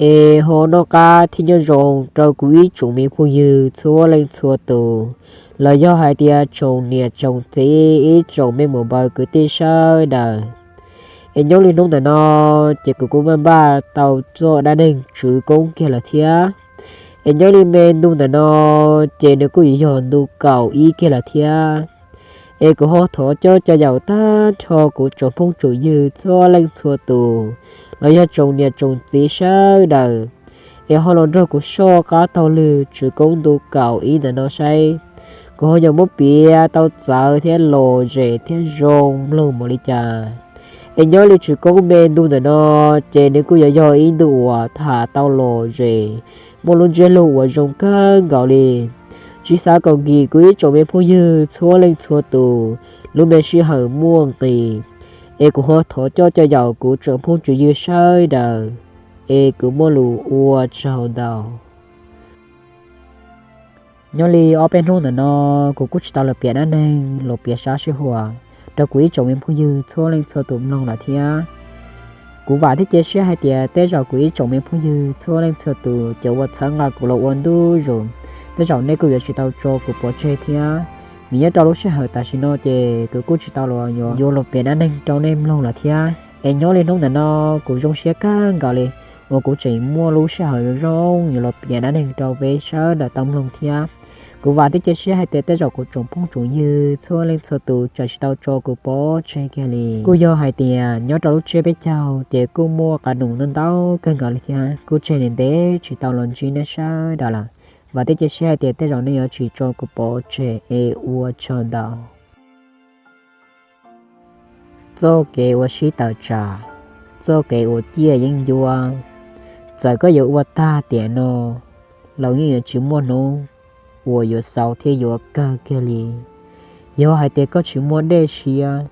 Es ho noj qab thiab nyob zoo rau kuv ib tsoom me phooj ywg txhua leej txhua tus, los yog hais tias tsoom niam tsoom txiv, ib tsoom me muam npawg kwv tij sawv daws. Es nyob li hnub ntawm no ces kuv kuj npaj npaj tau txoj dab neeg tswv koob kiag lawm thiab. Es nyob li me ntu ntawm no ces nws kuj yuav yog ntu kaum ib kiag lawm thiab. Es kuv ho thov coj cov yaum tag nrho kuv tsoom phooj tsoom ywg txhua leej txhua tus, los yog tsoom niam tsoom txiv sawv daws, es ho los nrog kuv soj qab taug lw tswv koob ntu kaum ib ntawm no saib kuv ho yuav muab piav tau txawv thiab lom zem thiab zoo mloog npaum li cas. Es nyob li tswv koob me ntu ntawm no ces nws kuj yuav yog ib ntu uas tham tau lom zem, muaj lub ntsiab lus uas zoo kawg nkaus li. Tsis xav kom nkim kuv ib tsoom me phooj ywg txhua leej txhua tus lub me sij hawm muaj nqis, es kuv ho thov coj cov yaum kuv tsoom phooj tsoom ywg sawv daws, es kuv muaj lus ua tsaug ntau. Nyob li ob peb hnub ntawm no kuv kuj tsis tau los piav dab neeg los piav sab sij huam rau kuv ib tsoom me phooj ywg txhua leej txhua tus mloog lawm thiab. Kuv vam thiab cia siab hais tias tej zaum kuv ib tsoom me phooj ywg txhua leej txhua tus cov uas txhawb nqa kuv los ua ntu zus, tej zaum nej kuj yuav tsis tau tso kuv pov tseg thiab. Vim nyob rau lub sij hawm tam sim no ces kuv kuj tsis tau los yuav los piav dab neeg rau nej mloog lawm thiab. Es nyob li hnub ntawm no kuv zoo siab kawg nkaus li uas kuv tseem muaj lub sij hawm zoo zoo yuav los piav dab neeg rau peb sawv daws tau mloog thiab. Kuv vam thiab cia siab hais tias tej zaum kuv tsoom phooj tsoom ywg txhua leej txhua tus tseem tsis tau tso kuv pov tseg kiag li. Kuj yog hais tias nyob rau lub tsiab peb caug ces kuj muaj qab num ntau ntau kawg nkaus li thiab, kuj tseg ntev ntev tsis tau los ntsib nej sawv daws lawm. Vam thiab cia siab hais tias tej zaum nej yuav tsis tso kuv pov tseg, es ua tsaug ntau. Txoj kev uas sib tawm tsam, txoj kev uas ciaj yeeb ncuab. Txawm koj yuav ua tag tiam no los yeej yuav tsis muaj hnub uas yuav xaus thiab yuav kawg kiag li. Yog hais tias koj tsis muaj dej siab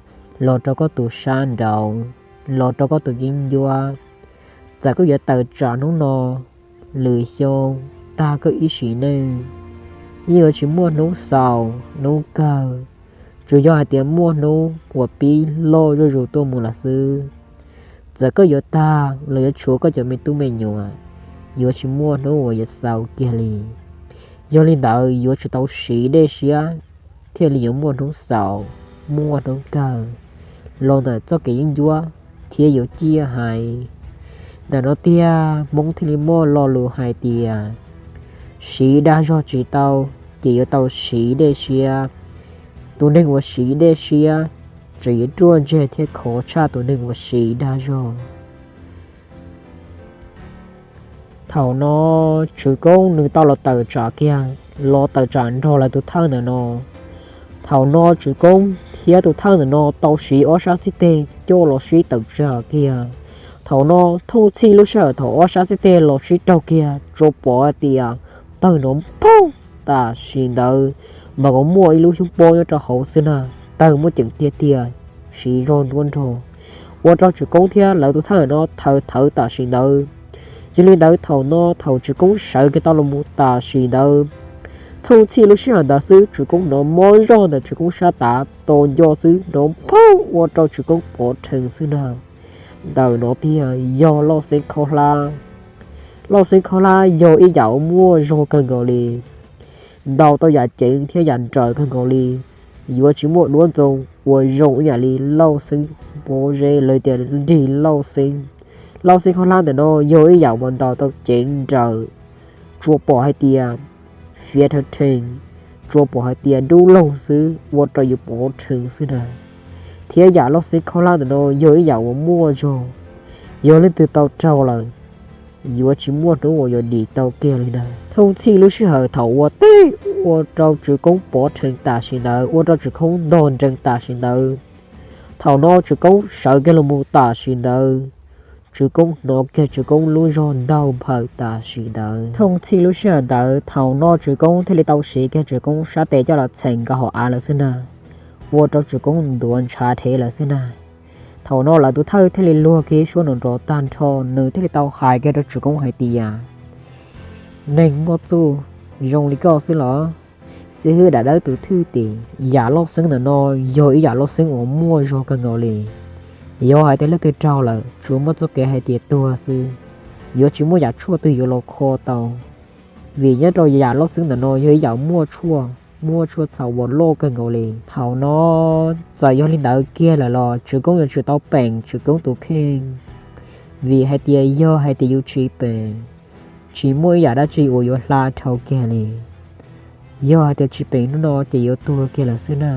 los rau koj tus sab nraud, los rau koj tus yeeb ncuab, txawm koj yuav tawm tsam hnub no, lwm xyoo, tag koj ib sim neej, yeej yuav tsis muaj hnub xaus hnub kawg. Tsuas yog hais tias muaj hnub uas pib loj zuj zus tuaj mus lawm xwb. Txawm koj yuav tag los yuav tshuav koj cov me tub me nyuam, yuav tsis muaj hnub uas yuav xaus kiag li. Yog li ntawd yuav tsum tau siv dej siab thiaj li yuav muaj hnub xaus, muaj hnub kawg los ntawm txoj kev yeeb ncuab thiab yuav ciaj heev. Ntawm no tiag Hmoob thiaj li muaj lo lus hais tias, siv dag zog tsis tau, ces yuav tau siv dej siab. Tus neeg uas siv dej siab tseem yuav ruaj ntseg thiab khov tshaj tus neeg uas siv dag zog. Thaum no Tswv Koob nws tau los tawm tsam kiag, los tawm tsam nrog lawv tus thawj ntawm no. Thaum no Tswv Koob thiab tus thawj ntawm no tau siv ob sab xib teg coj los sib tawm tsam kiag. Thaum no thooj txhij lub sij hawm thaum ob sab xib teg los sib raug kiag, tsuas pom hais tias tawg nrov nphooj tam sim ntawd, mas kom muaj ib lub xyoob pob nyob rau hauv xwb na. Tawg muaj ceem tiag tiag, siv zog nruab nrog, ua rau Tswv Koob thiab lawv tus thawj ntawm no thawv thawv tam sim ntawd. Yog li ntawd thaum no thaum Tswv Koob sawv kiag tau los mus tam sim ntawd, thooj txhij lub sij hawm ntawd xwb Tswv Koob hnov mob zog ntawm Tswv Koob sab tav tos nco xwb nrov nphooj ua rau Tswv Koob pov rhees xwb na. Ntawm no tiag yog Lauj Xeeb Khaub Hlab. Lauj Xeeb Khaub Hlab yog ib yam uas muaj zog kawg nkaus li, ntaus tau yam ceev thiab yam nrawm kawg nkaus li. Yuav tsis muaj duab ntxoo uas zoo ib yam li Lauj Xeeb pob zeb lawv tias nrig Lauj Xeeb. Lauj Xeeb Khaub Hlab ntawm no yog ib yam uas ntaus tau ceev nrawm, tsuas pom hais tias fiav rhees rhees, tsuas pom hais tias dub laug xwb ua rau yus pov rhees xwb na. Thiab yam Lauj Xeeb Khaub Hlab ntawm no yog ib yam uas muaj zog, yog leej twg tau raug lawm, yuav tsis muaj hnub uas yuav dim tau kiag li na. Thooj txhij lub sij hawm thaum ua teb ua rau Tswv Koob pov rhees tam sim ntawd, ua rau Tswv Koob ntog nrees tam sim ntawd. Thaum no Tswv Koob sawv kiag los mus tam sim ntawd, Tswv Koob hnov kiag Tswv Koob lub zog ntaug phawm tam sim ntawd. Thooj txhij lub sij hawm ntawd thaum no Tswv Koob thiaj li tau siv kiag Tswv Koob sab tes coj los txheem nkaus hauv av lawm xwb na, ua rau Tswv Koob ntuav ntshav dhev lawm xwb na. Thaum no lawv tus thawj thiaj li luag kiag suab nrov nrov tag nrho, nws thiaj li tau hais kiag rau Tswv Koob hais tias, neeg muaj txuj zoo li koj xwb los? Xib hwb dam dawb tus thwj tim, yam Lauj Xeeb ntawm no yog ib yam Lauj Xeeb uas muaj zog kawg nkaus li. Yog hais tias leej twg raug lawm tsuas muaj txoj kev hais tias tuag xwb. yuav tsis muaj yam tshuaj twg yuav los kho tau, vim nyob rau yam loj xwb ntawm no yog ib yam muaj tshuaj, muaj tshuaj txhaum uas loj kawg nkaus li. Thaum no txawm yog li ntawd kiag lawm los Tswv Koob yuav tsum tau peem Tswv Koob tus kheej, vim hais tias yog hais tias yus tsis peem, tsis muaj ib yam dab tsi uas yuav hla dhau kiag li. Yog hais tias tsis peem hnub no ces yuav tuag kiag lawm xwb na.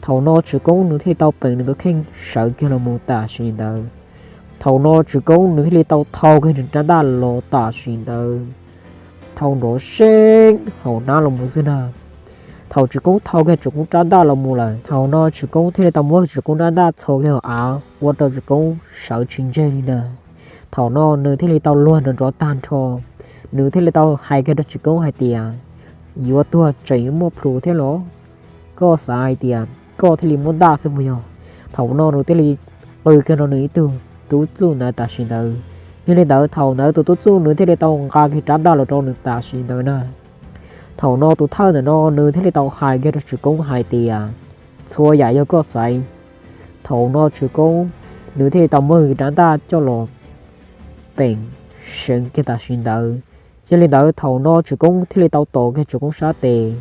Thaum no Tswv Koob nws thiaj li tau peem nws tus kheej sawv kiag los mus tam sim ntawd. Thaum no Tswv Koob nws thiaj li tau thau kiag nws rab ntaj los tam sim ntawd, thau nrov seeb hauv hnab los mus xwb na. Thaum Tswv Koob thau kiag Tswv Koob rab ntaj los mus lawm, thaum no Tswv Koob thiaj li tau muab Tswv Koob rab ntaj txhos kiag hauv av ua rau Tswv Koob sawv tsis ntseg li na. Thaum no nws thiaj li tau luag nrov nrov tag nrho, nws thiaj li tau hais kiag rau Tswv Koob hais tias, yuav tuag tseem yuav muaj plhus thiab los? Koj xav hais tias koj thiaj li muab ntaj xwb puas yog? Thaum no nws thiaj li qw kiag rau nws ib tug tub txuj ntawd tam sim ntawd. Yog li ntawd thaum ntawd tus tub txuj nws thiaj li tau nqa kiag rab ntaj los rau nws tam sim ntawd na. Thaum no tus thawj ntawm no nws thiaj li tau hais kiag rau Tswv Koob hais tias, txhua yam yog koj xaiv. Thaum no Tswv Koob nws thiaj li tau muab nws rab ntaj coj los peem seev kiag tam sim ntawd. Yog li ntawd thaum no Tswv Koob thiaj li tau tos kiag Tswv Koob sab tes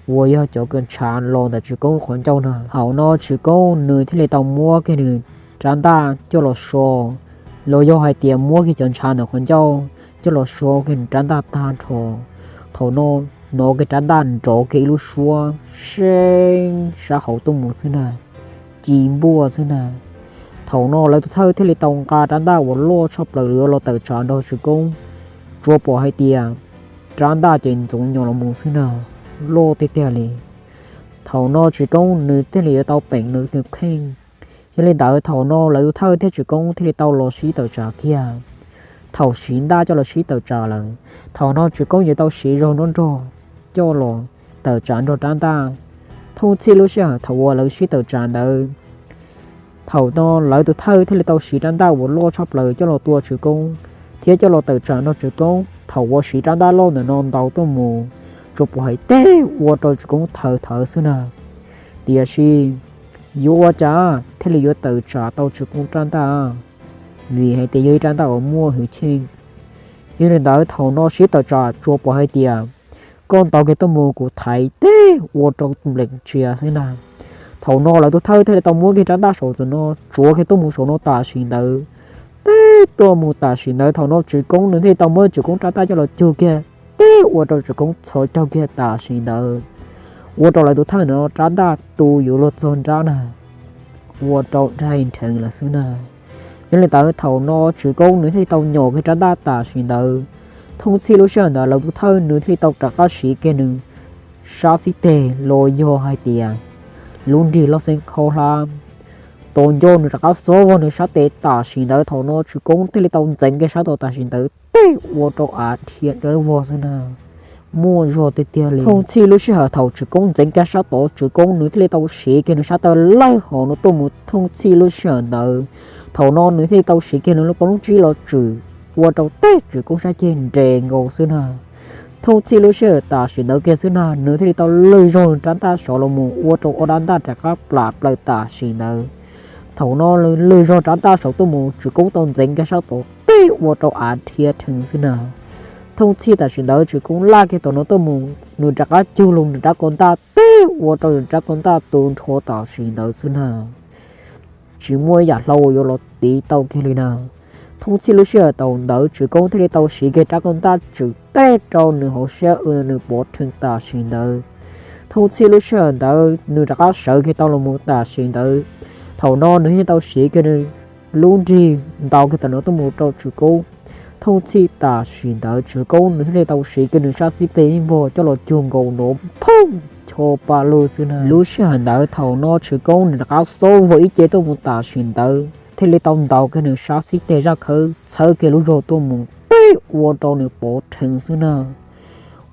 uas yog cov kws ntshav los ntawm Tswv Koob qhov ncauj no. Thaum no Tswv Koob nws thiaj li tau muab kiag nws rab ntaj coj los so, los yog hais tias muab kiag cov ntshav ntawm qhov ncauj coj los so kiag nws rab ntaj tag nrho. Thaum no hnov kiag rab ntaj nrov kiag ib lub suab seeb sab hauv tuaj mus xwb na, ci npuaj xwb na. Thaum no lawv tus thawj thiaj li tau nqa rab ntaj uas loj tshaj plaws los tawm tsam nrog Tswv Koob, tsuas pom hais tias rab ntaj ces ntxoov nyos los mus xwb na, loj tiag tiag li. Thaum no Tswv Koob nws thiaj li yuav tau peem nws tus kheej. Yog li ntawd thaum no lawv tus thawj thiab Tswv Koob thiaj li tau los sib tawm tsam kiag. Thaum siv ntaj coj los sib tawm tsam lawm, thaum no Tswv Koob yuav tau siv zog nrob nrog coj los tawm tsam nrog rab ntaj. Thooj txhij lub sij hawm thaum uas lawv sib tawm tsam ntawd, thaum no lawv tus thawj thiaj li tau siv rab ntaj uas loj tshaj plaws coj los tua Tswv Koob thiab coj los tawm tsam nrog Tswv Koob. Thaum uas siv rab ntaj loj ntawm no ntaus tuaj mus, tsuas pom hais teg ua rau Tswv Koob thawv thawv xwb na. Tiam sis yuav ua cas thiaj li yuav tawm tsam tau Tswv Koob rab ntaj, vim hais tias yog ib rab ntaj uas muaj hwj chim. Yog li ntawd thaum no sib tawm tsam tsuas pom hais tias koj ntaus kiag tuaj mus kuv thaiv teg ua rau nplees ntsia xwb na. Thaum no lawv tus thawj thiaj li tau muab kiag rab ntaj saum tus no tsuav kiag tuaj mus saum no tam sim ntawd. Teg tuaj mus tam sim ntawd thaum no Tswv Koob nws thiaj li tau muab Tswv Koob rab ntaj coj los cug kiag, teg ua rau Tswv Koob txhos caug kiag tam sim ntawd, ua rau lawv tus thawj no rab ntaj tu yuav luag txog nrab na, ua rau dai nrheev lawm xwb na. Yog li ntawd thaum no Tswv Koob nws thiaj li tau nyom kiag rab ntaj tam sim ntawd. Thooj txhij lub sij hawm ntawd lawv tus thawj nws thiaj li tau rov qab siv kiag nws sab xib teg los yog hais tias lub nrig loj xeeb khaub hlab, tos nco nws rov qab xob vog nws sab tes tam sim ntawd. Thaum no Tswv Koob thiaj li tau ntxeev kiag sab tes tam sim ntawd teg ua rau av dhia dawb vog xwb na, muaj zog tiag tiag li. Thooj txhij lub sij hawm thaum Tswv Koob ntxeev kiag sab tes, Tswv Koob nws thiaj li tau siv kiag nws sab taw laig hauv no tuaj mus. Thooj txhij lub sij hawm ntawd, thaum no nws thiaj li tau siv kiag nws lub pob lub tsib los tswm ua rau teg Tswv Koob sab ceg nres nkaus xwb na. Thooj txhij lub sij hawm tam sim ntawd kiag xwb na nws thiaj li tau lwj zog rab ntaj sov los mus ua rau ob rab ntaj rov qab plam plaws tam sim ntawd. Thaum no lwj zog rab ntaj sov tuaj mus Tswv Koob tau ntxeev kiag sab tes teg ua rau av dhia dheev xwb na. Thooj txhij tam sim ntawd Tswv Koob laj kiag tom no tuaj mus nws rov qab cug los nws rab ko ntaj teg ua rau nws rab ko ntaj tu nrho tam sim ntawd xwb na. Tsis muaj ib yam hlau uas yuav los tiv tau kiag li na. Thooj txhij lub sij hawm thaum ntawd Tswv Koob thiaj li tau siv kiag rab ko ntaj tswm teg rau nws hauv siab ua nws pov rhees tam sim ntawd. Thooj txhij lub sij hawm ntawd nws rov qab sawv kiag tau los mus tam sim ntawd. Thaum no nws thiaj tau siv kiag nws lub nrig ntaus kiag tom no tuaj mus rau Tswv Koob. Thooj txhij tam sim ntawd Tswv Koob nws thiaj li tau siv kiag nws sab xib peg ib npog coj los cug nkaus nrov phooj cho pa lug xwb na. Lub sij hawm ntawd thaum no Tswv Koob nws rov qab xob vog ib ce tuaj mus tam sim ntawd thiaj li tau ntaus kiag nws sab xib teg zaj khawb txhawb kiag lub zog tuaj mus teg ua rau nws pov rhees xwb na.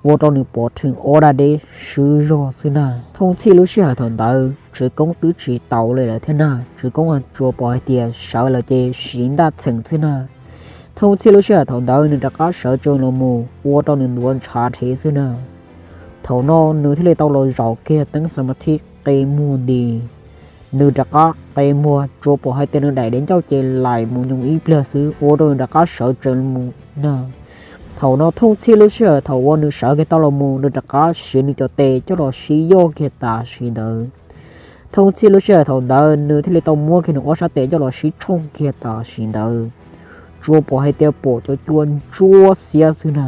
Ua rau nws pov rhees ob dag deb swb zog xwb na. Thooj txhij lub sij hawm thaum ntawd Tswv Koob twb tsis taus li lawm thiab na, Tswv Koob tsuas pom hais tias sawv lawm ces siv ntaj txheem xwb na. Thooj txhij lub sij hawm thaum ntawd nws rov qab sawv tsees los mus ua rau nws ntuav ntshav rhev xwb na. Thaum no nws thiaj li tau los zaum kiag teeb xa ma thib qe muag nti, nws rov qab qe muag tsuas pom hais tias nws daim dev ncauj ces laim mus nyoos ib pliag xwb ua rau nws rov qab sawv tsees mus na. Thaum no Thooj Txhij lub sij hawm thaum uas nws sawv kiag tau los mus nws rov qab siv nws cov tes coj los sib yoj kiag tam sim ntawd. Thooj Txhij lub sij hawm thaum ntawd nws thiaj li tau muab kiag nws ob sab tes coj los sib tshooj kiag tam sim ntawd. Tsuas pom hais tias pom cov cua ntsuab xiab xwb na.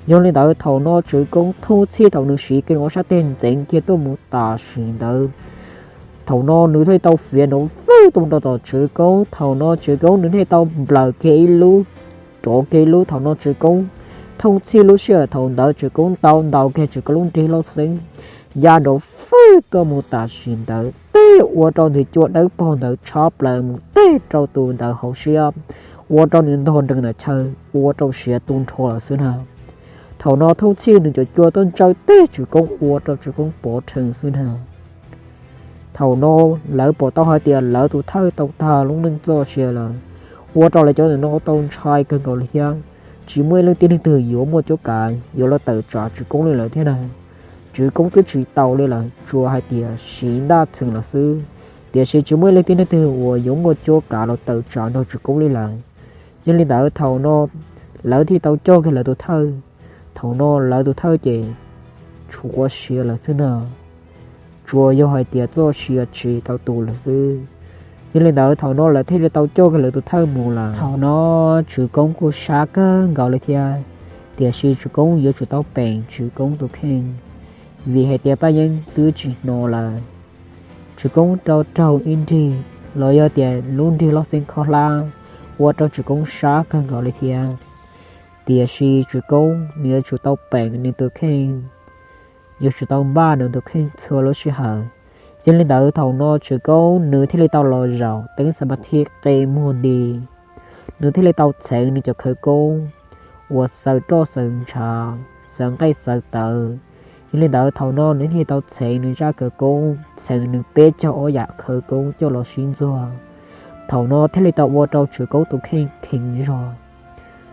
Yog li ntawd thaum no Tswv Koob Thooj Txhij thaum nws siv kiag nws ob sab tes ntxeev kiag tuaj mus tam sim ntawd, thaum no nws thiaj li tau fiav nrov fwj tuaj mus rau tom Tswv Koob. Thaum no Tswv Koob nws thiaj li tau nplawm kiag ib lub, rov kiag ib lub. Thaum no Tswv Koob Thooj Txhij lub sij hawm thaum ntawd Tswv Koob ntaus ntaus kiag Tswv Koob lub nrig loj xeeb ya nrov fwj tuaj mus tam sim ntawd teg ua rau nws cua dawb paug ntawd tshab plaws mus teg rau tus ntawd hauv siab, ua rau nws ntog nrees ntawm chaw ua rau siav tu nrho lawm xwb na. Thaum no Thooj Txhij nws cov cua tuaj ntsaws teg Tswv Koob ua rau Tswv Koob pov rhees xwb na. Thaum no lawv pom tau hais tias lawv tus thawj tau tag lub neej txoj sia lawm, ua rau lawv cov ntawm no tau ntshai kawg nkaus li thiab. Tsis muaj ib leej tib neeg twg yuav muaj cuab kav yuav los tawm tsam Tswv Koob li lawm thiab na. Tswv Koob twb tsis tau li lawm, tsuas hais tias siv ntaj txheem lawm xwb, tiam sis tsis muaj ib leej tib neeg twg uas yuav muaj cuab kav los tawm tsam nrog Tswv Koob li lawm. Yog li ntawd thaum no lawv thiaj tau coj kiag lawv tus thawj. Thaum no lawv tus thawj ces tshuav sia lawm xwb na, tsuas yog hais tias txoj sia tsis tau tu lawm xwb. Yog li ntawd thaum no lawv thiaj li tau coj kiag lawv tus thawj mus lawm. Thaum no Tswv Koob kuj sab kawg nkaus li thiab, tiam sis Tswv Koob yuav tsum tau peem Tswv Koob tus kheej, vim hais tias Paj Yeeb twb tsis hnov lawm. Tswv Koob rau raug ib nrig los yog tias lub nrig loj xeeb kho hlab, ua rau Tswv Koob sab kawg nkaus li thiab. Tiam sis Tswv Koob nws yuav tsum tau peem nws tus kheej, yuav tsum tau npaj nws tus kheej txhua lub sij hawm. Yog li ntawd thaum no Tswv Koob nws thiaj li tau los zaum teeb xa ma thib qe muag nti, nws thiaj li tau txheev nws cov khawv koob uas xaws roj xaws ntshav, xaws nqaij xaws tawv. Yog li ntawd thaum no nws thiaj li tau txheev nws zaj khawv koob, txheev nws peb caug ob yam khawv koob coj los sib ntxuag. Thaum no thiaj li tau ua rau Tswv Koob tus kheej kheev zog,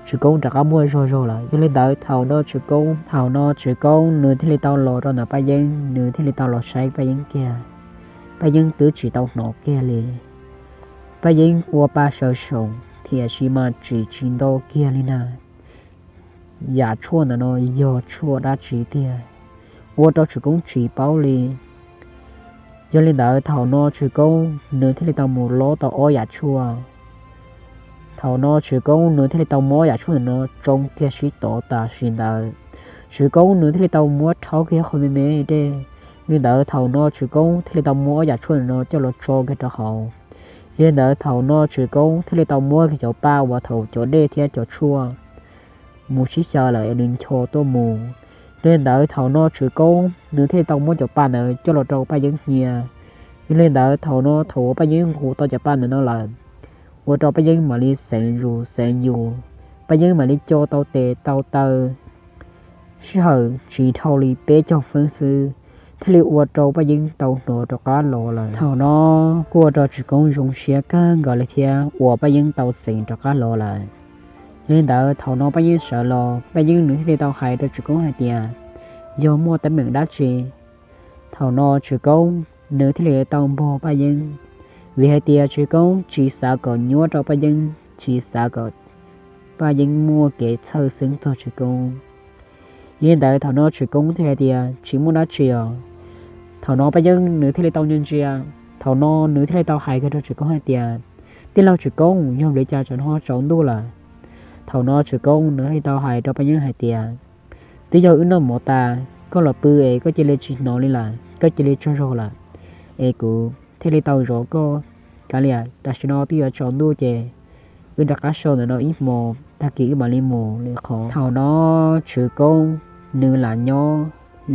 Tswv Koob rov qab muaj zog zog lawm. Yog li ntawd thaum no Tswv Koob, thaum no Tswv Koob nws thiaj li tau los rau ntawm Paj Yeeb, nws thiaj li tau los saib Paj Yeeb kiag. Paj Yeeb twb tsis tau hnov kiag li. Paj Yeeb ua pa sawv soom tiam sis mas tsis tsis nto kiag li na. Yam tshuaj ntawm no yog tshuaj dab tsi tiag, ua rau Tswv Koob tsis paub li. Yog li ntawd thaum no Tswv Koob nws thiaj li tau mus lob tau ob yam tshuaj. Thaum no Tswv Koob nws thiaj li tau muab ob yam tshuaj ntawm no tsoo kiag sib tov tam sim ntawd. Tswv Koob nws thiaj li tau muab rhaub kiag qhov me me dej. Li ntawd thaum no Tswv Koob thiaj li tau muab ob yam tshuaj ntawm no coj los tso kiag rau hauv. Yog li ntawd thaum no Tswv Koob thiaj li tau muab kiag cov pa uas thaum cov dej thiab cov tshuaj mus sib xyaw lawm es nws ncho tuaj mus. Yog li ntawd thaum no Tswv Koob nws thiaj li tau muab cov pa ntawd coj los rau Paj Yeeb hnia. Yog li ntawd thaum no thaum uas Paj Yeeb nqus tau cov pa ntawm no lawm, ua rau Paj Yeeb mam li xeev zus xeev yus, Paj Yeeb mam li co tau tes tau taw, sij hawm tsis dhau li peb caug feeb xwb, thiaj li ua rau Paj Yeeb tau hnov rov qab los lawm. Thaum no kuj ua rau Tswv Koob zoo siab kawg nkaus li thiab uas Paj Yeeb tau xeev rov qab los lawm. Yog li ntawd thaum no Paj Yeeb sawv los, Paj Yeeb nws thiaj li tau hais rau Tswv Koob hais tias, yog muaj teeb meem dab tsi? Thaum no Tswv Koob nws thiaj li tau npog Paj Yeeb, vim hais tias Tswv Koob tsis xav kom nyuaj rau Paj Yeeb, tsis xav kom Paj Yeeb muaj kev txhawj xeeb txog Tswv Koob. Yog li ntawd thaum no Tswv Koob thiaj hais tias tsis muaj dab tsi os. Thaum no Paj Yeeb nws thiaj li tau ntsia ntsia, thaum no nws thiaj li tau hais kiag rau Tswv Koob hais tias, tij laug Tswv Koob, yog vim li cas tsam no ho tsaus ntuj lawm? Thaum no Tswv Koob nws thiaj li tau hais rau Paj Yeeb hais tias, twb yog wb noj mov tas, koj los pw es koj cia li tsis hnov li lawm, koj cia li tsaug zog lawm, es kuv thiaj li tau zov koj. Kav liam, tam sim no twb yuav tsaus ntuj ces wb rov qab so ntawm no ib hmos, tag kis wb mam li mus li qhov. Thaum no Tswv Koob nws lam nyob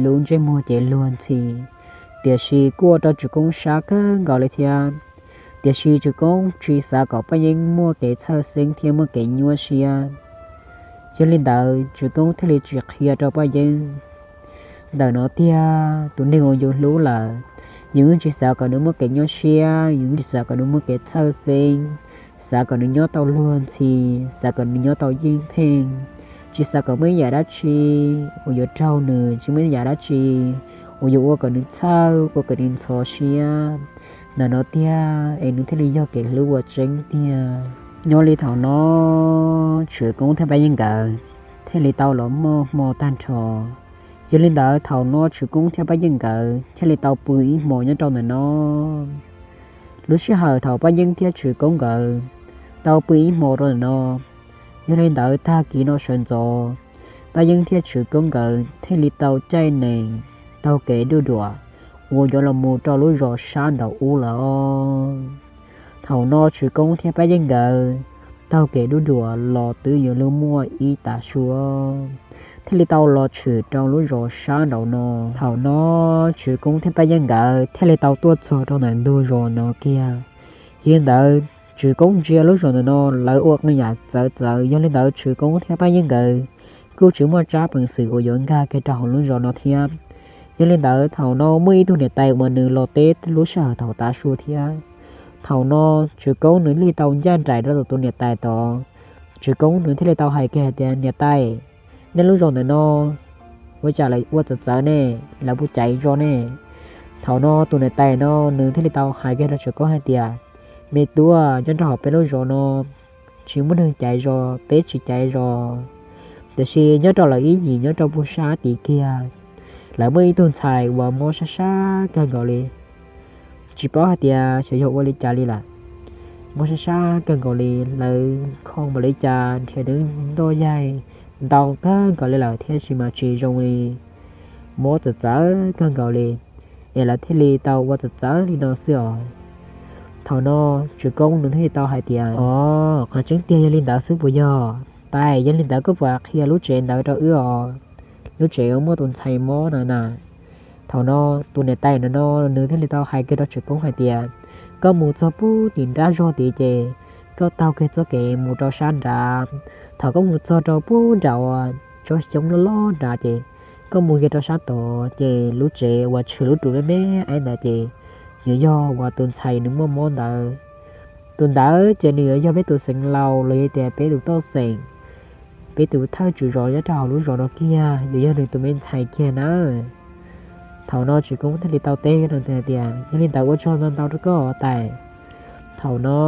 lub ntsej muag ces luag ntxhi, tiam sis kuj ua rau Tswv Koob sab kawg nkaus li thiab. Tiam sis Tswv Koob tsis xav kom Paj Yeeb muaj kev txhawj xeeb thiab muaj kev nyuaj siab. Yog li ntawd Tswv Koob thiaj li tsis qhia rau Paj Yeeb. Ntawm no tiag, tus neeg uas yus hlub lawm, yus yeej tsis xav kom nws muaj kev nyuaj siab, yus yeej tsis xav kom nws muaj kev txhawj xeeb, xav kom nws nyob tau luag ntxhi, xav kom nws nyob tau yeej pheej, tsis xav kom muaj ib yam dab tsi uas yuav raug nws, tsis muaj ib yam dab tsi uas yuav ua kom nws txhawj, ua kom nws ntxhov siab ntawm no tiag es nws thiaj li yog kev hlub uas tseeb tiag. Nyob li thaum no Tswv Koob thiab Paj Yeej nkawd thiaj li tau los muaj hmo tag nrho. Yog li ntawd thaum no Tswv Koob thiab Paj Yeej nkawd thiaj li tau pw ib hmos nyob rau ntawm no. Lub sij hawm thaum Paj Yeej thiab Tswv Koob nkawd tau pw ib hmos rau ntawm no, yog li ntawd tag kis no sawv ntxov Paj Yeej thiab Tswv Koob nkawd thiaj li tau caij nees taug kev duj duam uas yuav los mus rau lub zos sab nraud ub lawm. Thaum no Tswv Koob thiab Paj Yeej nkawd taug kev duj duam los twb yuav luag muaj ib tav su thiaj li tau los tshwm rau lub zos sab nraud no. Thaum no Tswv Koob thiab Paj Yeej nkawd thiaj li tau tuaj txog rau ntawm ntug zos no kiag. Yog li ntawd Tswv Koob ntsia lub zos ntawm no lawv ua qee yam txawv txawv, yog li ntawd Tswv Koob thiab Paj Yeej nkawd kuj tsis muaj tsab peev xwm uas yuav nkag kiag rau hauv lub zos no thiab. Yog li ntawd thaum no muaj ib tug niam tais uas nws los teb lub sij hawm thaum tav su thiab. Thaum no Tswv Koob nws thiaj li tau ncaj nraim rau tus niam tais tod. Tswv Koob nws thiaj li tau hais kiag hais tias, Niam tais, nej lub zos ntawm no ua cas lawv ua txawv txawv ne, lawv puas caiv zos ne? Thaum no tus niam tais no nws thiaj li tau hais kiag rau Tswv Koob hais tias, Me tub, nyob rau hauv peb lub zos no tsis muaj neeg caiv zos, peb tsis caiv zos. Tiam sis nyob rau lawv ib yim nyob rau puag sab tid kiag, lawv muaj ib tug ntxhais uas mob sab sab kawg nkaus li, tsis paub hais tias xyov yog ua li cas li lawm. Mob sab sab kawg nkaus li, lawv kho npaum li cas nrhiav nws ntoj yaig ntau kawg nkaus li lawm, tiam sis mas tsis zoo li, mob txawv txawv kawg nkaus li, es lawv thiaj li tau ua txawv txawv li no xwb os. Thaum no Tswv Koob nws thiaj li tau hais tias, Os, qhov tseeb tiag yog li ntawd xwb puas yog? Tais, yog li ntawd koj puas qhia lub tsev ntawd rau wb os? Lub tsev uas muaj tus ntxhais mob no na. Thaum no tus niam tais no no nws thiaj li tau hais kiag rau Tswv Koob hais tias, Koj mus txog puag tim nrab zog tid ces koj taug kiag txoj kev mus rau sab nrad. Thaum koj mus txog rau puag nram uas tsob xyoob loj loj nrad ces koj mus kiag rau sab tod ces lub tsev uas tshwm lub ru me me ntawd ces yuav yog uas tus ntxhais nws muaj mob ntawd. Tus ntawd ces nws yuav yog peb tus xeev laus los yog tias peb tus toj xeem, peb tus thawj tswv zos nyob rau hauv lub zos no kiag, yuav yog nws tus me ntxhais kiag na. Thaum no Tswv Koob thiaj li tau teb no tias, Yog li ntawd ua tsaug ntau ntau rau koj os tais. Thaum no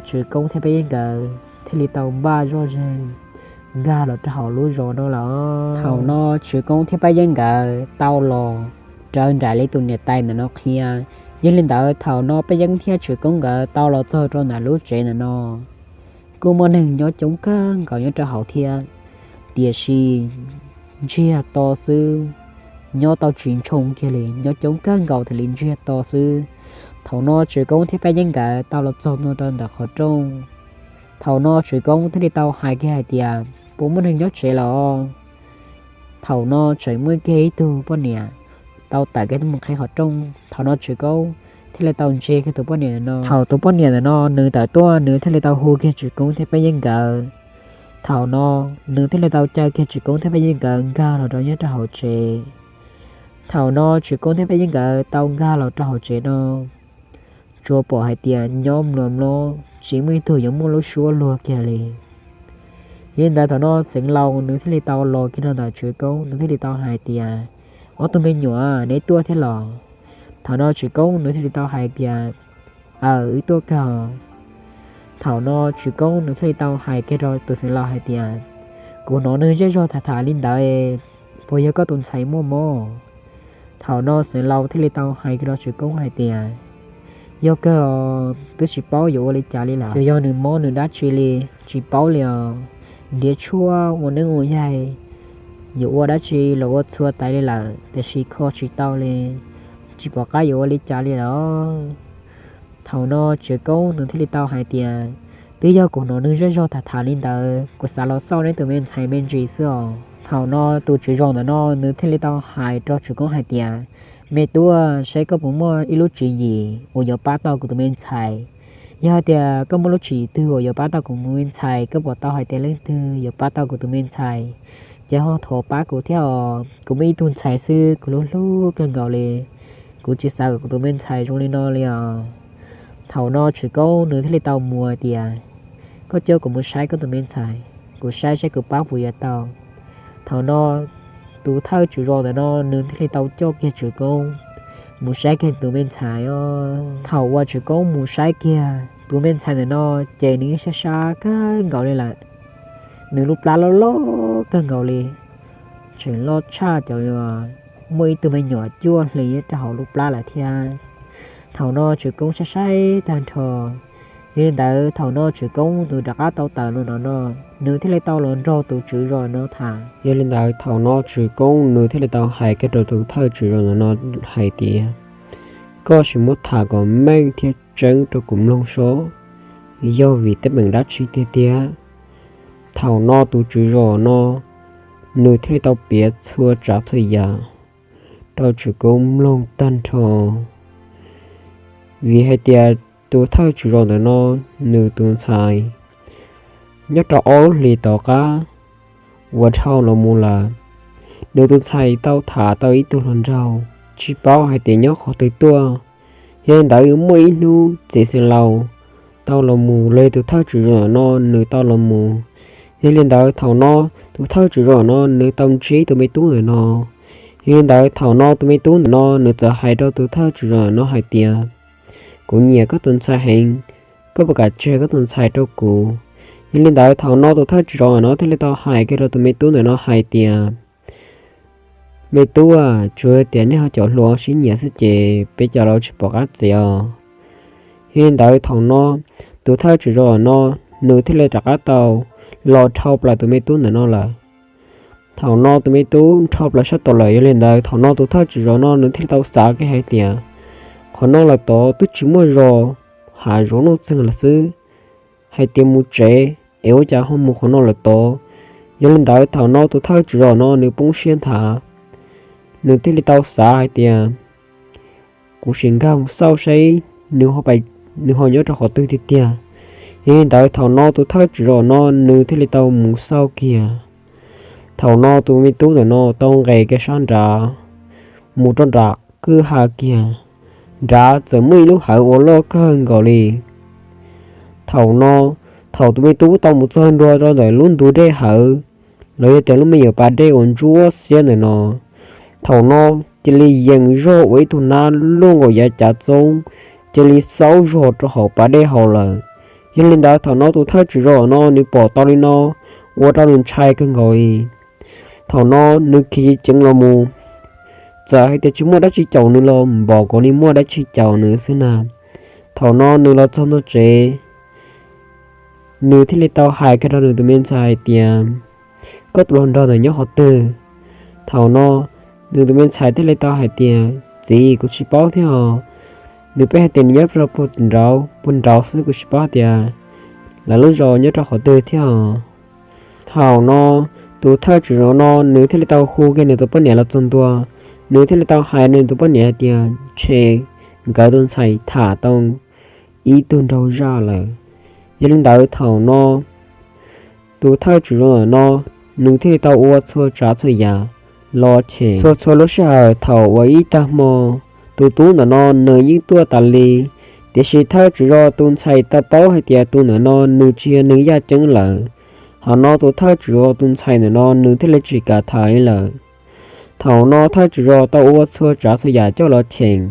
Tswv Koob thiab Paj Yeeb nkawd thiaj li tau npaj zoj zeeg nkag los rau hauv lub zos no lawm. Thaum no Tswv Koob thiab Paj Yeeb nkawd tau los raws nraim li tus niam tais ntawm no qhia. Yog li ntawd thaum no Paj Yeeb thiab Tswv Koob nkawd tau los txog rau ntawm lub tsev ntawm no, kuj muaj neeg nyob coob kawg nkaus nyob rau hauv thiab, tiam sis ntsiag to xwb, nyob tau tsis ntshoo kiag li, nyob coob kawg nkaus thiaj li ntsiag to xwb. Thaum no Tswv Koob thiab Paj Yeeb nkawd tau los txog no rau ntawm qhov rooj. Thaum no Tswv Koob thiaj li tau hais kiag hais tias, Puas muaj neeg nyob tsev los? Thaum no tseem muaj kiag ib tug poj niam tau tawm kiag tuaj mus qhib qhov rooj. Thaum no Tswv Koob thiaj li tau ntsia kiag tus poj niam no. Thaum tus poj niam ntawm no nws tawm tuaj, nws thiaj li tau hu kiag Tswv Koob thiab Paj Yeeb nkawd. Thaum no nws thiaj li tau caw kiag Tswv Koob thiab Paj Yeeb nkawd nkag los rau nyob rau hauv tsev. Thaum no Tswv Koob thiab Paj Yeeb nkawd tau nkag los rau hauv tsev no, tsuas pom hais tias nyob mluas mlob, tsis muaj ib tug yuav muaj lub suab luag kiag li. Yog li ntawd thaum no Xeev Laus nws thiaj li tau los kiag rau ntawm Tswv Koob, nws thiaj li tau hais tias, Ob tug me nyuam, neb tuaj thiab los? Thaum no Tswv Koob nws thiaj li tau hais tias, Aws, wb tuaj kawg. Thaum no Tswv Koob nws thiaj li tau hais kiag rau tus Xeev Laus hais tias, Kuv hnov neeg zej zog tham tham li ntawd, puas yog koj tus ntxhais muaj mob? Thaum no Xeev Laus thiaj li tau hais kiag rau Tswv Koob hais tias, Yog kawg os, twb tsis paub yuav ua li cas li lawm, xyov yog nws mob nws dab tsi li, tsis paub li os. Nrhiav tshuaj ua neeb ua yaig, yuav ua dab tsi los ua txhua tais li lawm, tiam sis kho tsis tau li, tsis pom qab yuav ua li cas li lawm. Thaum no Tswv Koob nws thiaj li tau hais tias, Twb yog kuv hnov neeg zej zog tham tham li ntawd, kuv xav los xauj neb tus me ntxhais me ntsis xwb os. Thaum no tus tswv zos ntawm no nws thiaj li tau hais rau Tswv Koob hais tias, Me tub, saib koj puas muaj ib lub tswv yim uas yuav pab tau kuv tus me ntxhais. Yog hais tias koj muaj lub tswv yim twg uas yuav pab tau kuv tus me ntxhais, koj puas tau hais tias leej twg yuav pab tau kuv tus me ntxhais, ces ho thov pab kuv thiab os. Kuv muaj ib tug ntxhais xwb, kuv hlub hlub kawg nkaus li, kuv tsis xav kom kuv tus me ntxhais zoo li no li os. Thaum no Tswv Koob nws thiaj li tau mus tias, Koj coj kuv mus saib koj tus me ntxhais, kuv saib saib kuv pab puas yuav tau. Thaum no tus thawj tswm zos ntawm no nws thiaj li tau coj kiag Tswv Koob mus saib kiag tus me ntxhais os. Thaum uas Tswv Koob mus saib kiag tus me ntxhais ntawm no, ces nws yeej sab sab kawg nkaus li lawm. Nws lub plab loj loj kawg nkaus li, tseem loj tshaj cov muaj ib tug me nyuam cuaj hlis nyob rau hauv lub plab lawm thiab. Thaum no Tswv Koob saib saib tag nrho. Yog li ntawd thaum no Tswv Koob nws rov qab tau tawm los no no, nws thiaj li tau los nrog tus tswv zos no tham. Yog li ntawd thaum no Tswv Koob nws thiaj li tau hais kiag rau tus thawj tswv zos no hais tias, koj sim muab tham kom meej thiab tseeb rau kuv mloog seb yog vim teeb meem dab tsi tiag tiag. Thaum no tus tswv zos no nws thiaj li tau piav txhua tsav txhua yam rau Tswv Koob mloog tag nrho. Vim hais tias tus thawj tswv zos ntawm no nws tus ntxhais nyob rau ob lub hlis tom qab uas dhau los mus lawm, nws tus ntxhais tau tham tau ib tug hluas nraug tsis paub hais tias nyob qhov twg tuaj. Yog li ntawd muaj ib hnub txiv xeev laus tau los mus los tus thawj tswv zos no nws tau los mus. Yog li ntawd thaum no tus thawj tswv zos no nws tau ntsib tus me tub ntawm no. Yog li ntawd thaum no tus me tub ntawm no nws txawm hais rau tus thawj tswv zos no hais tias, kuv nyiam koj tus ntxhais heev, koj puas kam tseg koj tus ntxhais rau kuv? Yog li ntawd thaum no tus thawj tswv zos no thiaj li tau hais kiag rau tus me tub ntawm no hais tias, me tub, tsuas tias nej ho cov hluas sib nyiam xwb ces peb cov laus tsis pom qab txiv os. Yog li ntawd thaum no tus thawj tswv zos no nws thiaj li rov qab tau los dhau plaws tus me tub ntawm no lawm. Thaum no tus me tub dhau plaws sab tod lawm, yog li ntawd thaum no tus thawj tswv zos no nws thiaj li tau xav kiag hais tias, qhov no lawm tod twb tsis muaj zos, hav zoov nuj txeeg lawm xwb, hais tias mus tsev es ua cas ho mus qhov no lawm tod. Yog li ntawd thaum no tus thawj tswv zos no nws poob siab nthav, nws thiaj li tau xav hais tias, kuv sim nkag mus xauj saib nws ho nyob rau qhov twg tiag tiag. Yog li ntawd thaum no tus thawj tswv zos no nws thiaj li tau mus xauj kiag. Thaum no tus me tub ntawm no tau nqes kiag sab nrad mus rau nram kwj ha kiag, nrad txawm muaj ib lub hawv uas loj kawg nkaus li. Thaum no, thaum tus me tub tau mus txog ntua rau ntawm lub ntu dej hawv, los yog tias lub me nyuam pas dej uas ntsuab xiab ntawm no, thaum no cia li yees zog ua ib tug nab luaj nkaus yav cav txoob, cia li xaub zog rau hauv pas dej hauv lawm. Yog li ntawd thaum no tus thawj tswv zos no nws pom tau li no, ua rau nws ntshai kawg nkaus li. Thaum no nws khiav ceev los mus, txawm hais tias tsis muaj dab tsi caum nws los npaum nkaus li muaj dab tsi caum nws xwb na. Thaum no nws los txog ntua tsev, nws thiaj li tau hais kiag rau nws tus me ntxhais hais tias, koj tus hluas nraug ntawd nyob qhov twg? Thaum no nws tus me ntxhais thiaj li tau hais tias, txiv, kuv tsis paub thiab os. Nws pheej hais tias nws nyob rau puag nraud xwb, kuv tsis paub tias lawv lub zos nyob rau qhov twg thiab os. Thaum no tus thawj tswv zos no nws thiaj li tau hu kiag nws tus poj niam los txog ntua. Nws thiaj li tau hais nws tus poj niam hais tias ntshe nkawd tus ntxhais tham tau ib tug nraug zaj lawm. Yog li ntawd thaum no tus thawj tswv zos no nws thiaj li tau ua txhua tsav txhua yam los cheem. Txhua txhua lub sij hawm thaum uas ib tag hmo, tus tub ntawm no nws yeej tuaj tas li, tiam sis thawj tswv zos tus ntxhais tau paub hais tias tus ntawm no nws tsis yog nws yaj ceeb lawm. Thaum no tus thawj tswv zos tus ntxhais ntawm no nws thiaj li tsis kam tham li lawm. Thaum no thawj tswv zos tau ua txhua tsav txhua yam coj los cheem,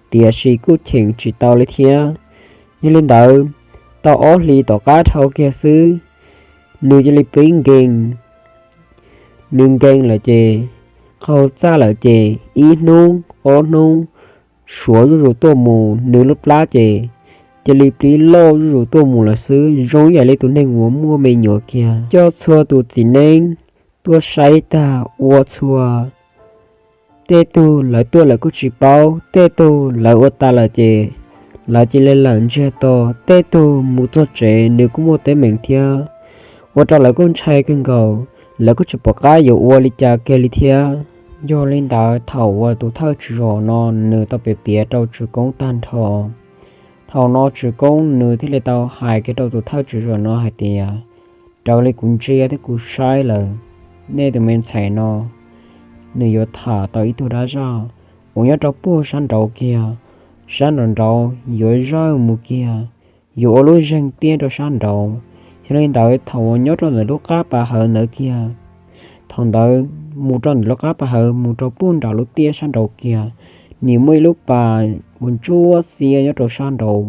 tiam sis kuj cheem tsis tau li thiab. Yog li ntawd, tau ob hlis tom qab dhau kiag xwb, nws cia li pib nkees. Nws nkees lawm ces, qaug txaj lawm ces ib hnub ob hnub, suav zuj zus tuaj mus, nws lub plab ces cia li pib loj zuj zus tuaj mus lawm xwb, zoo ib yam li tus neeg uas muaj me nyuam kiag. Coj txhua tus txiv neeb tuaj saib tag ua txhua, tej tug lawv tuaj lawv kuj tsis paub, tej tug lawv ua tas lawm ces lawv cia li lawm ntsiag to, tej tug mus txog tsev nws kuj muaj teeb meem thiab, ua rau lawv kuj ntshai kawg nkaus, lawv kuj tsis pom qab yuav ua li cas kiag li thiab. Yog li ntawd thaum uas tus thawj tswv zos no nws tau piav piav rau Tswv Koob tag nrho, thaum no Tswv Koob nws thiaj li tau hais kiag rau tus thawj tswv zos no hais tias, raws li kuv ntsia thiab kuv saib lawm, nej tus me ntxhais no nws yuav tham tau ib tug dab zaj uas nyob rau puag sab nraud kiag, sab nraud nraud yuav zawj mus kiag, yuav ua lub zeeg tiaj rau sab nraud. Yog li ntawd thaum uas nyob rau ntawm lub qab pas hawv ntawd kiag, Thaum ntawd mus rau ntawm lub qab pas hawv mus rau puag nram lub tiaj sab nraud kiag, nws muaj ib lub pas uas ntsuab xiab nyob rau sab nraud.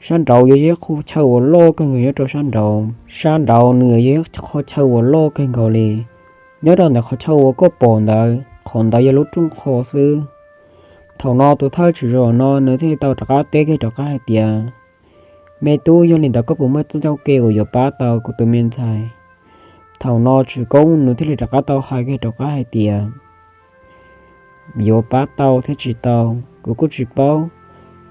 Sab nraud yog ib qho chaw uas loj kawg nkaus nyob rau sab nraud. Sab nraud nws yog ib qho chaw uas loj kawg nkaus li. Nyob rau ntawm qhov chaw uas koj pom ntawd, qhov ntawd yog lub rooj qho xwb. Thaum no tus thawj tswm zos no nws thiaj li tau rov qab teb kiag rov qab hais tias, Me tub, yog li ntawd koj puas muaj txoj cauj ke uas yuav pab tau kuv tus me ntxhais? Thaum no Tswv Koob nws thiaj li rov qab tau hais kiag rov qab hais tias, Yuav pab tau thiab tsis tau, kuv kuj tsis paub,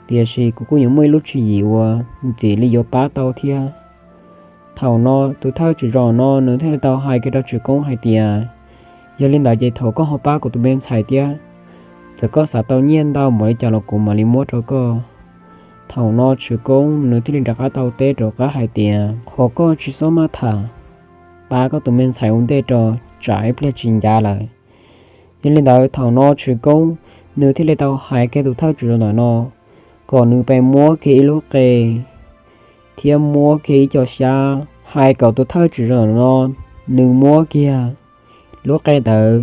tiam sis kuv kuj yuav muaj ib lub tswv yim uas ntxim li yuav pab tau thiab. Thaum no tus thawj tswm zos no nws thiaj li tau hais kiag rau Tswv Koob hais tias, Yog li ntawd ces thov koj ho pab kuv tus me ntxhais thiab, txawm koj xav tau nyiaj ntau npaum li cas los kuv mam li muab rau koj. Thaum no Tswv Koob nws thiaj li rov qab tau teb rov qab hais tias, Qhov koj tsis txhob maj tham, pab koj tus me ntxhais ua ntej rau, tsam ib pliag tsis ncav lawm. Yog li ntawd thaum no Tswv Koob nws thiaj li tau hais kiag tus thawj tswm zos ntawm no kom nws pes muab kiag ib lub qe thiab muab kiag ib co xyab, hais kom tus thawj tswm zos ntawm no nws muab kiag lub qe ntawd,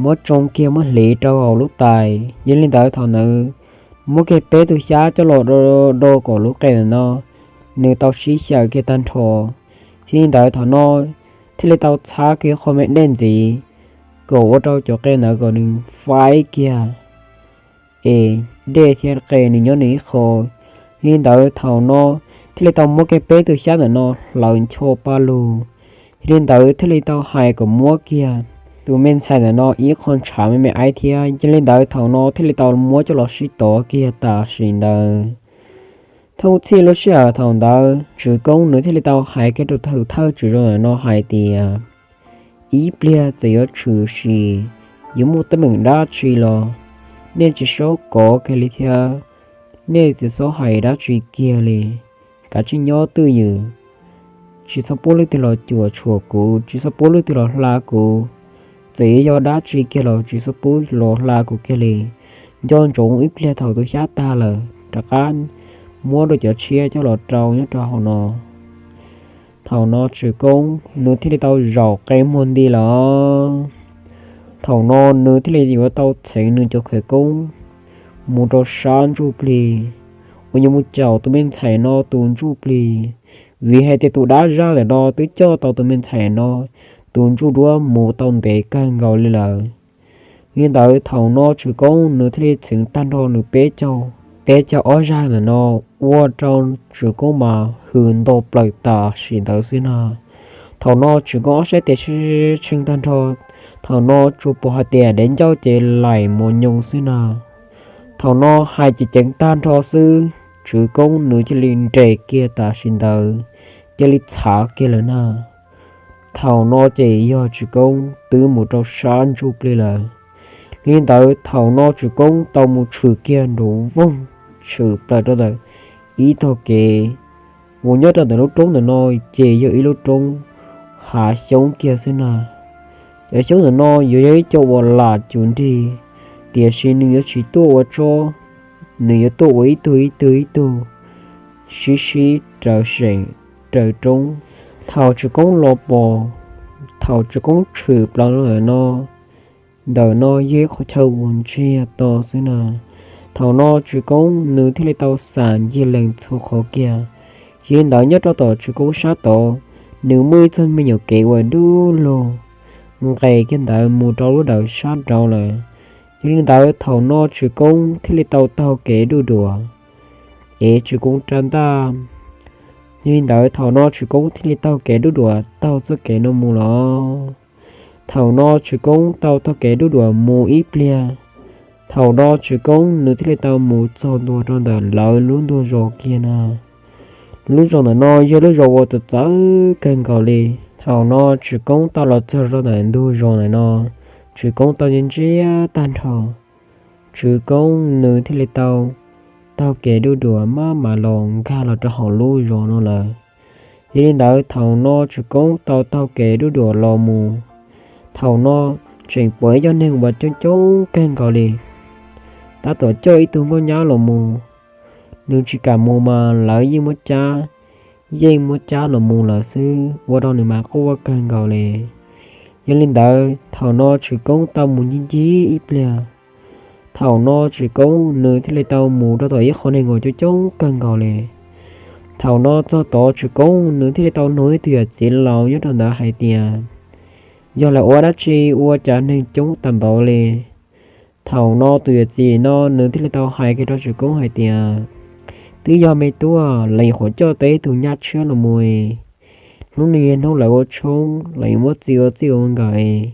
muab tsoo kiag muab hliv rau hauv lub tais. Yog li ntawd thaum ntawd muab kiag peb tug xyab coj los do do kom lub qe ntawm no nws tau sib xyaw kiag tag nrho. Yog li ntawd thaum no thiaj li tau txhab kiag qho me dej ntxiv kom ua rau cov qe ntawd kom nws faib kiag es dej thiab qe nws nyob nws ib qho. Yog li ntawd thaum no thiaj li tau muab kiag peb tug xyab ntawm no hlawv ncho pa lug. Yog li ntawd thiaj li tau hais kom muab kiag tus me ntxhais ntawm no ib qho ntshav me me aib thiab. Yog li ntawd thaum no thiaj li tau muab coj los sib tov kiag tam sim ntawd. Thooj txhij lub sij hawm thaum ntawd Tswv Koob nws thiaj li tau hais kiag rau tus thawj tswm zos ntawm no hais tias, Ib pliag txawm yuav tshwm sim, yuav muaj teeb meem dab tsi los nej tsis txhob kov kiag li thiab, nej tsis txhob hais dab tsi kiag li. Kav tsij nyob twj ywm, tsis txhob pub leej twg los cuam tshuam kuv, tsis txhob pub leej twg los hla kuv. Txawm yuav yog dab tsi kiag los tsis txhob pub los hla kuv kiag li. Nco ntsoov ib pliag thaum tus xyab tag lawm rov qab muab rau cov tshiab coj los rau nyob rau hauv no. Thaum no Tswv Koob nws thiaj li tau zaum qe muag nti lawm. Thaum no nws thiaj li yuav tau txheev nws cov khawv koob mus rau sab ntsuj plig uas yuav mus caum tus me ntxhais no tus ntsuj plig, vim hais tias tus dab zaj ntawm no twb coj tau tus me ntxhais no tus ntsuj duab mus tau ntev kawg nkaus li lawm. Li ntawd thaum no Tswv Koob nws thiaj li txheev tag nrho nws peb caug, peb caug ob zaj ntawm no ua rau Tswv Koob mas hws nto plaws tam sim ntawd xwb na. Thaum no Tswv Koob ob sab tes tshee tag nrho, thaum no tsuas pom hais tias dev ncauj ces laim mos nyoos xwb na. Thaum no hais ceev ceev tag nrho xwb, Tswv Koob nws thiaj li nres kiag tam sim ntawd, cia li txhav kiag lawm na. Thaum no ces yog Tswv Koob twb mus rau sab ntsuj plig lawm. Li ntawd thaum no Tswv Koob tau mus tshwm kiag nraum voog, tshwm plaws rau ntawm ib tog kev uas nyob rau ntawm lub roob ntawm no ces yog ib lub roob hav xyoob kiag xwb na. Cov xyoob ntawm no yuav yog ib co uas lam cum nrig, tiam sis nws yuav tsis tuaj ua tsob, nws yuav tuaj ua ib tug ib tug ib tug sib sib raws seem raws roob. Thaum Tswv Koob los pom, thaum Tswv Koob tshwm plaws ntawm no, ntawm no yog ib qhov chaw uas ntsiag to xwb na. Thaum no Tswv Koob nws thiaj li tau xam ncig lees txhua qhov kiag. Yog li ntawd nyob rau tom Tswv Koob sab tod, nws muaj ib txog me nyuam kev uas dub lug nqes kiag ntawd mus rau lub dawm sab nraud lawm. Yog li ntawd thaum no Tswv Koob thiaj li tau taug kev duj duam es Tswv Koob rab ntaj. Yog li ntawd thaum no Tswv Koob thiaj li taug kev duj duam taug txoj kev no mus los. Thaum no Tswv Koob tau taug kev duj duam mus ib pliag, thaum no Tswv Koob nws thiaj li tau mus txog ntua rau ntawm lawv lub ntuj zos kiag na. Lub zos ntawm no yog lub zos uas txawv txawv kawg nkaus li. Thaum no Tswv Koob tau los txog rau ntawm ntug zos ntawm no, Tswv Koob tau ntsia ntsia tag nrho, Tswv Koob nws thiaj li tau taug kev duj duam maj mam los nkag los rau hauv lub zos no lawm. Yog li ntawd thaum no Tswv Koob tau taug kev duj duam los mus. Thaum no tseem pom ib co neeg uas coob coob kawg nkaus li, tab tom coj ib tug nkauj nyab los mus. Nws tsis kam mus mas lawv yeej muab cab, yeej muab cab los mus lawm xwb, ua rau nws mas quaj kawg nkaus li. Yog li ntawd thaum no Tswv Koob tau mus ncig ncig ib pliag, thaum no Tswv Koob nws thiaj li tau mus rau tom ib qho neeg uas coob coob kawg nkaus li. Thaum no txog tod Tswv Koob nws thiaj li tau nug ib tug yawm txiv laus nyob rau ntawd hais tias, yog lawv ua dab tsi ua cas neeg coob tag npaum li? Thaum no tus yawm txiv no nws thiaj li tau hais kiag rau Tswv Koob hais tias, twb yog me tub, lawv nyuam qhuav coj tau ib tug nyab tshiab los mus, hnub no yog hnub lawv ua tshoob, lawv yuav muab txi ua txij ua nkawm,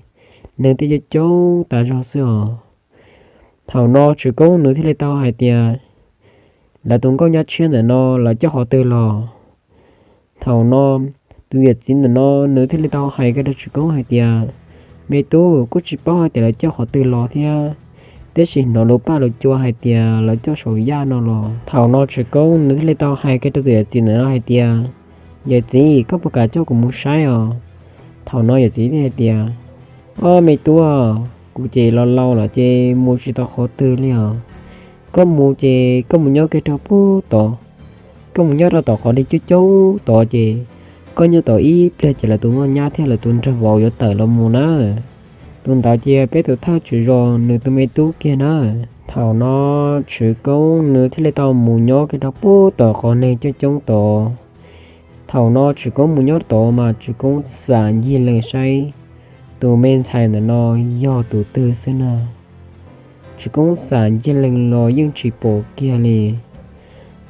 neeg thiaj coob coob tas zog xwb os. Thaum no Tswv Koob nws thiaj li tau hais tias, lawv tus nkauj nyab tshiab ntawm no lawv coj qhov twg los? Thaum no tus yawm txiv ntawm no nws thiaj li tau hais kiag rau Tswv Koob hais tias, me tub, kuj tsis paub hais tias lawv coj qhov twg los thiab, tab sis hnov lawv paj lawv cua hais tias lawv coj saum yaj no los. Thaum no Tswv Koob nws thiaj li tau hais kiag rau tus yawm txiv ntawm no hais tias, yawm txiv, koj puas kam coj kuv mus saib os? Thaum no yawm txiv thiaj hais tias, ob me tub, kuv ces laus laus lawm ces mus tsis tau qhov twg li os. Koj mus ces koj mus nyob kiag rau pem tod, koj mus nyob rau tom qhov dej coob coob tod ces koj nyob tod ib pliag ces lawv tus nkauj nyab thiab lawv tus nraug vauv yuav tawm los mus na. Tus ntawd ces yog peb tus thawj tswv zos nws tus me tub kiag na. Thaum no Tswv Koob nws thiaj li tau mus nyob kiag rau pem tom qhov neeg coob coob tod. Thaum no Tswv Koob mus nyob tod mas Tswv Koob xam ncig lees saib tus me ntxhais ntawm no yog tus twg xwb na. Tswv Koob xam ncig lees los yeej tsis pom kiag li.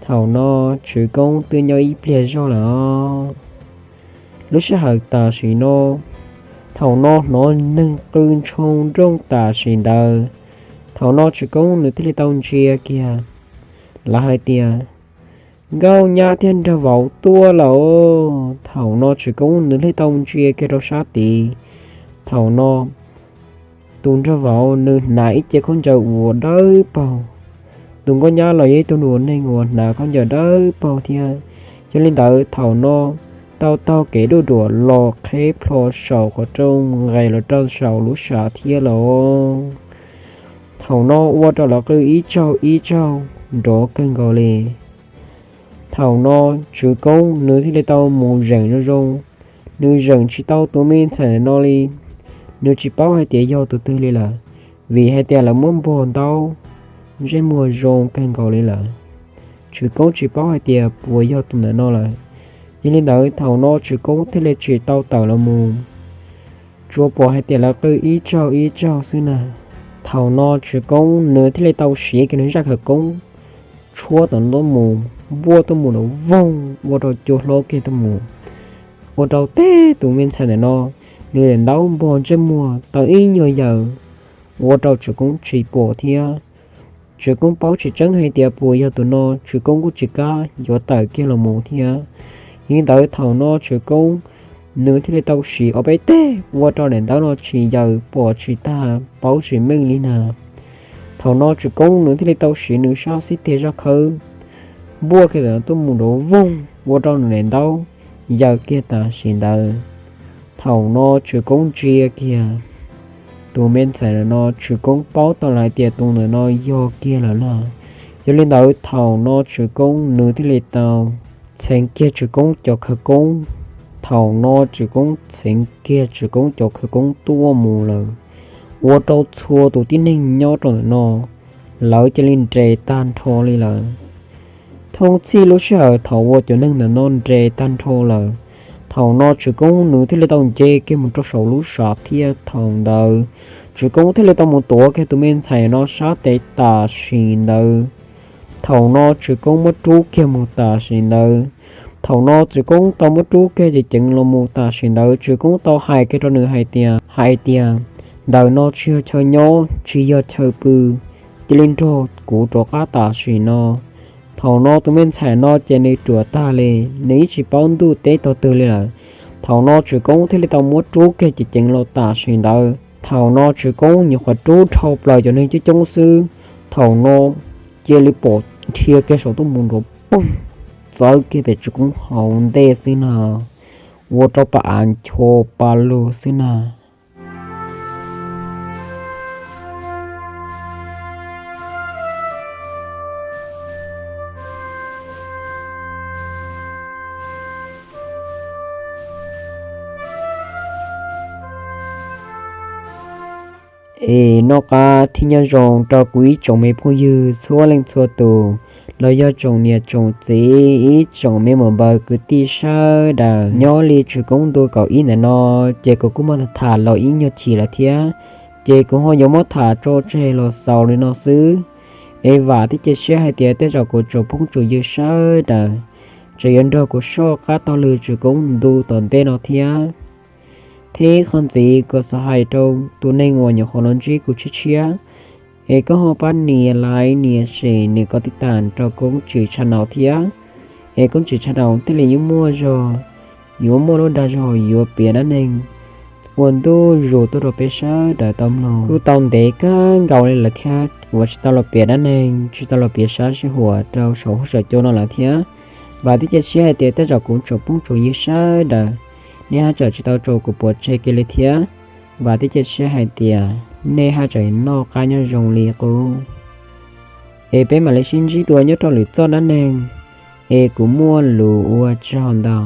Thaum no Tswv Koob twb nyob ib pliag zog lawm os. Lub sij hawm tam sim no, thaum no hnov neeg qw ntshoo nrooj tam sim ntawd. Thaum no Tswv Koob nws thiaj li tau ntsia kiag, lawv hais tias, nkauj nyab thiab nraug vauv tuaj lawm. Thaum no Tswv Koob nws thiaj li tau ntsia kiag rau sab tid. Thaum no tus nraug vauv nws hnav ib ce khaub ncaws uas dawb paug, tus nkauj nyab los yog ib tug neeg uas hnav khaub ncaws dawb paug thiab. Yog li ntawd thaum no tau taug kev duj duam los qheb plho saum qhov rooj nqes los rau saum lub sam thiab lawm. Thaum no ua rau lawv qw ib zaug ib zaug nrov kawg nkaus li. Thaum no Tswv Koob nws thiaj li tau mus zeem zoo zoo, nws zeem tsis tau tus me ntxhais no li. Nws tsis paub hais tias yog tus twg li lawm, vim hais tias lawv muab npog ntaub, ntsej muag zoo kawg nkaus li lawm. Tswv Koob tsis paub hais tias puas yog tus ntawm no lawm. Yog li ntawd thaum no Tswv Koob thiaj li tsis tau tawm los mus, tsuas pom hais tias lawv qw ib zaug ib zaug xwb na. Thaum no Tswv Koob nws thiaj li tau siv kiag nws zaj khawv koob tshuab tom ntuj mus, npuaj tuaj mus nrov voog ua rau cua hlob kiag tuaj mus, ua rau teb tus me ntxhais ntawm no nws daim ntaub npog ntsej muag tau ib nyuag yaws, ua rau Tswv Koob tsis pom thiab. Tswv Koob paub tsis tseeb hais tias puas yog tus no, Tswv Koob kuj tsis kam yuav tawm kiag los mus thiab. Yog li ntawd thaum no Tswv Koob nws thiaj li tau siv ob peb teg ua rau daim ntaub no tsis yaws pom tsis tag paub tsis meej li na. Thaum no Tswv Koob nws thiaj li tau siv nws sab xib teg zaj khawv npuaj kiag ntawm no tuaj mus nrov voog ua rau nws daim ntaub yaws kiag tam sim ntawd. Thaum no Tswv Koob ntsia kiag tus me ntxhais ntawm no, Tswv Koob paub tau lawm hais tias tus ntawm no yog kiag lawm na. Yog li ntawd thaum no Tswv Koob nws thiaj li tau txheev kiag Tswv Koob cov khawv koob. Thaum no Tswv Koob txheev kiag Tswv Koob cov khawv koob tuaj mus lawm, ua rau txhua tus tib neeg nyob rau ntawm no lawv cia li nres tag nrho li lawm. Thoob txhij lub sij hawm thaum uas cov neeg ntawm no nres tag nrho lawm, thaum no Tswv Koob nws thiaj li tau nce kiag mus rau saum lub sam thiab. Thaum ntawd Tswv Koob thiaj li tau mus tuav kiag tus me ntxhais no sab tes tam sim ntawd. Thaum no Tswv Koob muab rub kiag mus tam sim ntawd. Thaum no Tswv Koob tau muab rub kiag ceev ceev los mus tam sim ntawd, Tswv Koob tau hais kiag rau nws hais tias, hais tias, ntawm no tsis yog chaw nyob, tsis yog chaw pw, cia li nrog kuv rov qab tam sim no. Thaum no tus me ntxhais no ces nws ruam tag li, nws yeej tsis paub ntuj teb tog twg li lawm. Thaum no Tswv Koob thiaj li tau muab rub kiag ceev ceev los tam sim ntawd. Thaum no Tswv Koob nyuam qhuav rub dhau plaws cov neeg coob coob xwb, thaum no cia li pom dhia kiag saum tuaj mus nrov poog, txawv kiag pem Tswv Koob hauv ntej xwb na, ua rau pa av ncho pa lug xwb na. Es noj qab thiab nyob zoo rau kuv ib tsoom me phooj ywg txhua leej txhua tus, los yog tsoom niam tsoom txiv, ib tsoom me muam npawg kwv tij sawv daws. Nyob li tshwm koob ntu kaum ib ntawm no, ces kuv kuj muab tham los ib nyuag chim lawm thiab, ces kuv ho yuav muab tham tso tseg los xaus li no xwb. Es vam thiab cia siab hais tias tej zaum kuv tsoom phooj tsoom ywg sawv daws tseem yuav nrog kuv soj qab taug lw tshwm koob ntu tom ntej no thiab. Thiab qhov ntxiv kuv xav hais rau tus neeg uas nyuam qhuav los ntsib kuv tshiab tshiab, es koj ho pab nias like nias share nias koj tib tas rau Koob Tswm channel thiab. Es Koob Tswm channel thiaj li yuav muaj zog, yuav muaj lub dag zog yuav piav dab neeg ua ntu zus tuaj rau peb sawv daws tau mloog. Kuj tau ntev kawg nkaus li lawm thiab uas tsis tau los piav dab neeg, tsis tau los piav sab sij huam rau saum huab saum cua no lawm thiab. Vam thiab cia siab hais tias tej zaum kuv tsoom phooj tsoom ywg sawv daws, nej haj tseem tsis tau tso kuv pov tseg kiag li thiab. Vam thiab cia siab hais tias nej haj tseem noj qab nyob zoo li qub. Es peb mam li sib ntsib dua nyob rau lwm txoj dab neeg, es kuv muaj lus ua tsaug ntau.